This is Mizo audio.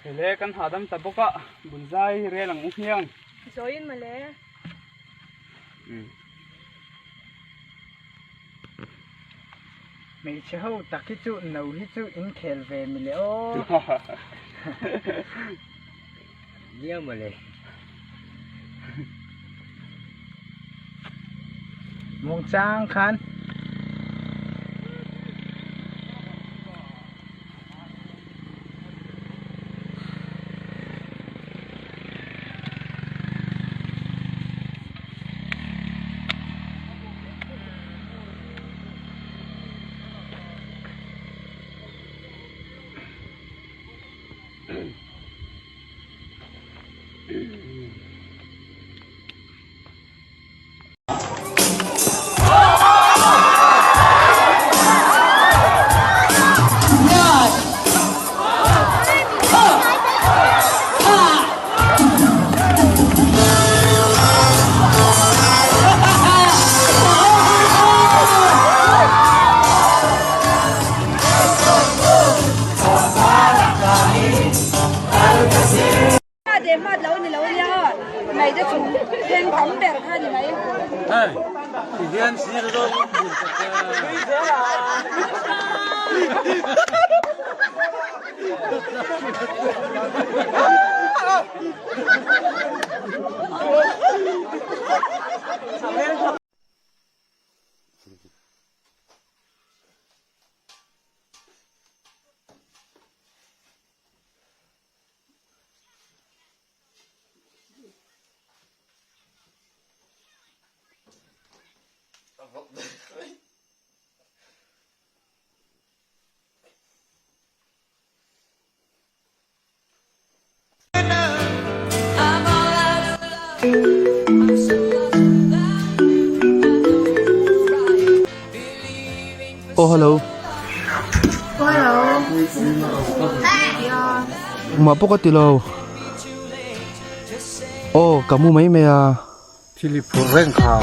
Hele kan hahdam ta bawk a, bunzai rel ang u hmiang. Zawiin mawle. Hmeichhe ho tak hi chu no hi chu in khel ve mi le aw. Nia mawle. Muangchang khan. Oh hello. Hello. Mah pawh ka ti lo. Oh ka mu mai mai a. Thil i phurh reng kha.